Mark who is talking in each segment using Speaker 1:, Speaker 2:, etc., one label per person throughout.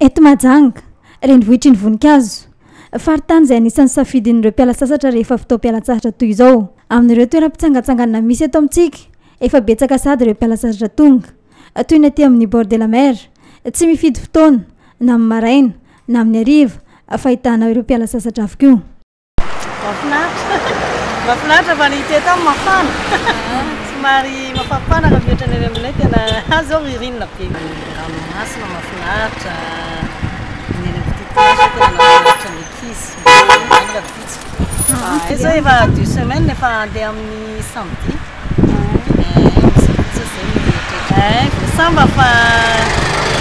Speaker 1: Eto Mahajanga, renivohitry ny voninkazo. Faritany izay anisan'ny safidin'ireo mpiala sasatra rehefa fotoam-pialantsasatra toy izao. Amin'ireo toeram-pitsangatsanganana misy eto amintsika, efa betsaka sahady ireo mpiala sasatra tonga. Toy ny aty amin'ny bord de la mer. Tsy mifidy fotoana, na amin'ny maraina, na amin'ny hariva, fa ahitana ireo mpiala sasatra avokoa.
Speaker 2: Mahafinaritra, mahafinaritra fa ny teto aminy mafana, somary mafampana raha mihoatra ny any aminay, tena any zao ririnina be. Ranomasina mahafinaritra, ny any amin'ny petite plage tena nahafinaritra ny ankizy, any rahampitso. Zay zao efa deux semaines efa handeha amin'ny samedi, samedi zay no mieritreritra. Vao sambany fa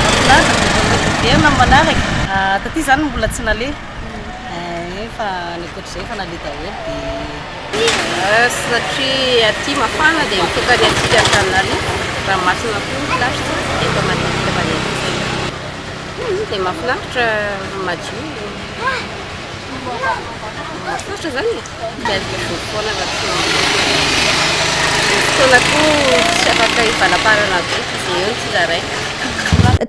Speaker 2: mahafinaritra dia mbola mety hiverina amin'ny manaraka, taty zany mbola tsy naleha. Eeh fa ny ankoatr'izay efa naleha daholo dia.
Speaker 3: Satria aty mafana dia mifoka ny antsika Antananarivo, ranomasina koa plage tsara dia efa matetika mandeha aty zay. Dia mahafinaritra, madio, mahafinaritra zany e, quelques jours foana fa tsy ny fotoana koa tsy afaka hivalamparana be fa izay eo no tsy zaraina.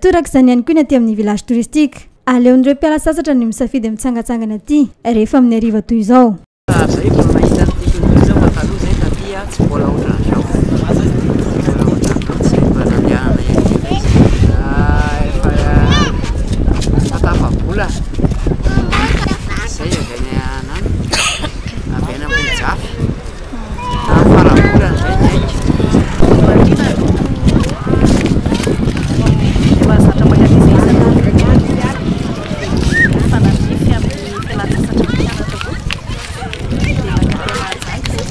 Speaker 1: Torak'izany ihany koa ny aty amin'ny village touristique. Aleon'ireo mpiala sasatra ny misafidy mitsangantsangana aty rehefa amin'ny hariva toy izao.
Speaker 4: Ary zay vao nahita an'ity tontolo izao fa taloha zay taty tsy mbola ohatran'izao, tsy mbola ohatran'izao, tsy mba nandehanana ety ilay izy. Efa efa tafabola zay avy any anana, avy any Ambohijafy. Tamin'ny faram-bolana izay niainga.
Speaker 2: Marina aloha efa zatra mankaty izay isan'andro dia mifanandrify amin'ny fialan-tsasatry ny mpianatra koa dia mankaty Mahajanga izay.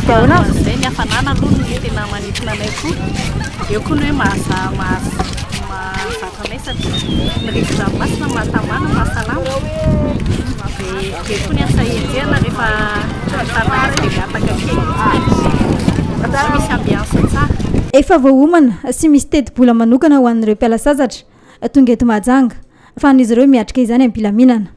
Speaker 1: Dia ahoana?
Speaker 2: Izay ny hafanana aloha no tena manintona anay koa. Eo koa ny hoe mahaza- mahazatra anay satria ny rivo-dranomasina mahatamana, mahasalama. Dia be koa ny asa enjehina rehefa tara dia mihataka kely. Dia misy ambiance tsara.
Speaker 1: Efa voaomana sy misy tetibola manokana ho an'ireo mpiala sasatra tonga eto Mahajanga, ahafahan'izy ireo miatrika izany am-pilaminana.